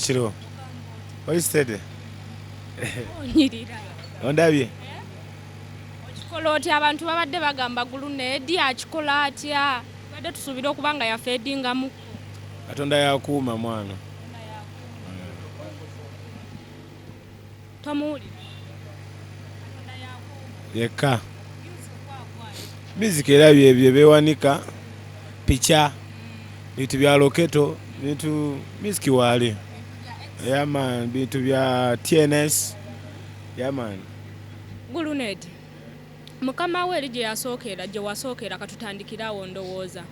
Ekiro oli steady. Onyirira. Ondabye. Okikola otya? Abantu babadde bagamba Grenade akikola atya? Badde tusuubira okuba nga yafeedingamu. Katonda yakuuma, mwana. Tomuwulira? Yekka music era byebyo bewanika picha, bintu bya loketo, bintu music waali. Yeah man, bintu bya TNS. Yeah man. Grenade, mukama we eri gye yasookera, gye wasookera, katutandikirawo. Ndowooza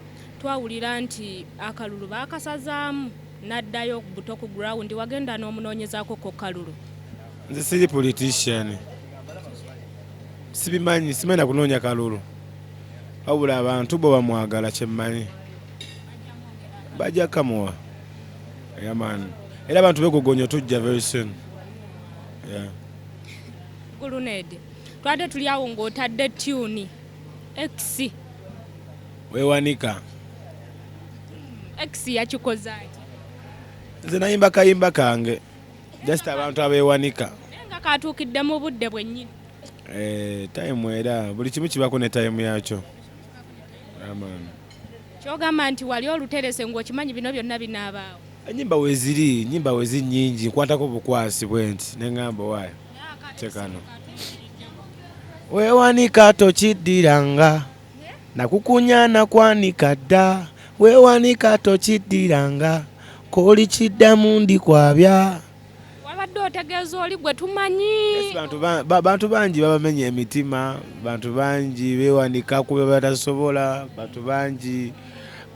twawulira nti akalulu baakasazaamu n'addayo buto ku ground, wagenda n'omunoonyezaako ko kalulu. Nze siri politician, sibimanyi, simanyi na kunoonya kalulu, wabula abantu bo bamwagala, kyemmanyi bajja kamuwa. Yeah man, era abantu begogonyo, tujja very soon, yeah. Grenade, twabadde tuli awo ng'otadde tune X. Wewanika. X yakikoze ati? Nze nayimba kayimba kange, just abantu abewanika. Naye nga katuukidde mu budde bwennyini. Eh, time, era buli kimu kibako ne time yakyo. Yeah, man. Kyogamba nti wali oluterese ng'okimanyi bino byonna binaabaawo? Enyimba weziri, nyimba wezi nyingi, nkwatako bukwasi bwe nti neŋŋamba waayo tekano. Weewanika tokiddiranga, nakukunya nakwanika dda. Weewanika tokiddiranga, koli kiddamu ndikwabya. Wabadde otegeeza oli gwe tumanyi? Yes, bantu bangi babamenya emitima, bantu bangi beewanika ku bye batasobola, bantu bangi,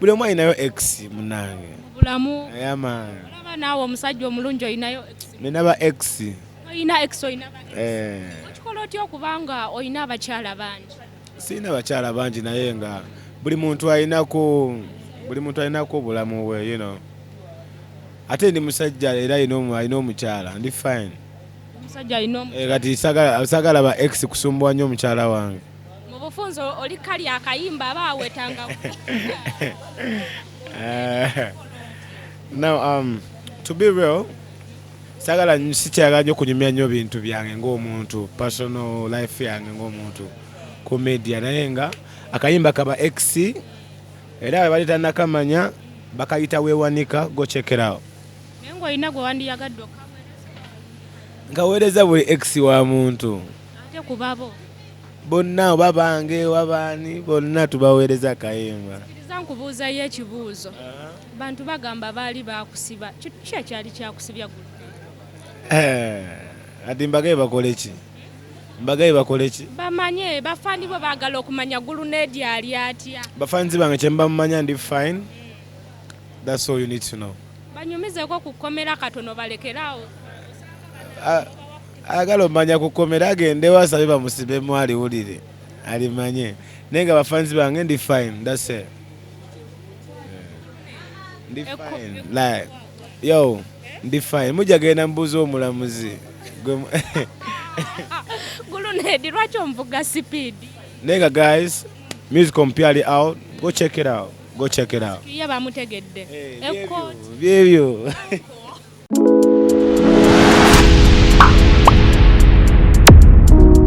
buli omu alinayo ex, munange. Bulamu. Yeah man. Olaba naawe omusajja omulungi olinayo ex. Nina ba ex. Olina ex, olina ba ex. Eh. Okikola otya okubanga olina abakyala bangi? Sirina bakyala bangi, naye nga buli muntu alinako, buli muntu alinako obulamu bwe. Ate ndi musajja era alina omukyala, ndi fine. Omusajja alina Eh, kati sagala ba ex kusumbuwa nnyo omukyala wange. Mu bufunze oli kali akayimba aba awetanga. Now, to be real, sagala, sikyagala nnyo kunyumya nnyo bintu byange ng'omuntu, personal life yange ng'omuntu ku media, naye nga akayimba kaba ex era bali tannakamanya, bakayita Weewanika. Go check it out. Naye ng'olina gwe wandiyagadde okaweereza? Nkaweereza buli ex wa muntu. Ate ku babo? Bonna, oba bange oba baani, bonna tubaweereza akayimba. Kkiriza nkubuuzayo ekibuuzo. Bantu bagamba baali bakusiba. Ki ekyali kyakusibya gulu? Eh, ati mbagaye bakole ki? Mbagaye bakole ki? Bamanye, bafaani bo baagala okumanya Grenade ali atya. Bafanzi bange, kyemba mumanya, ndi fine. That's all you need to know. Banyumizeeko ku kkomera katono, balekeraawo. Ayagala omanya kukomera agendewo asabe bamusibemu aliwulire alimanye, naye nga bafanzi bange, ndi fine. That's it. Yeah. Ndi fine, like yo, ndi fine. Mujja genda mbuuza omulamuzi. Grenade, lwaki omuvuga speed? Naye nga guys, music omupya ali out. Go check it out, go check it out. Ye bamutegedde. Eh, Ekooti. Byebyo.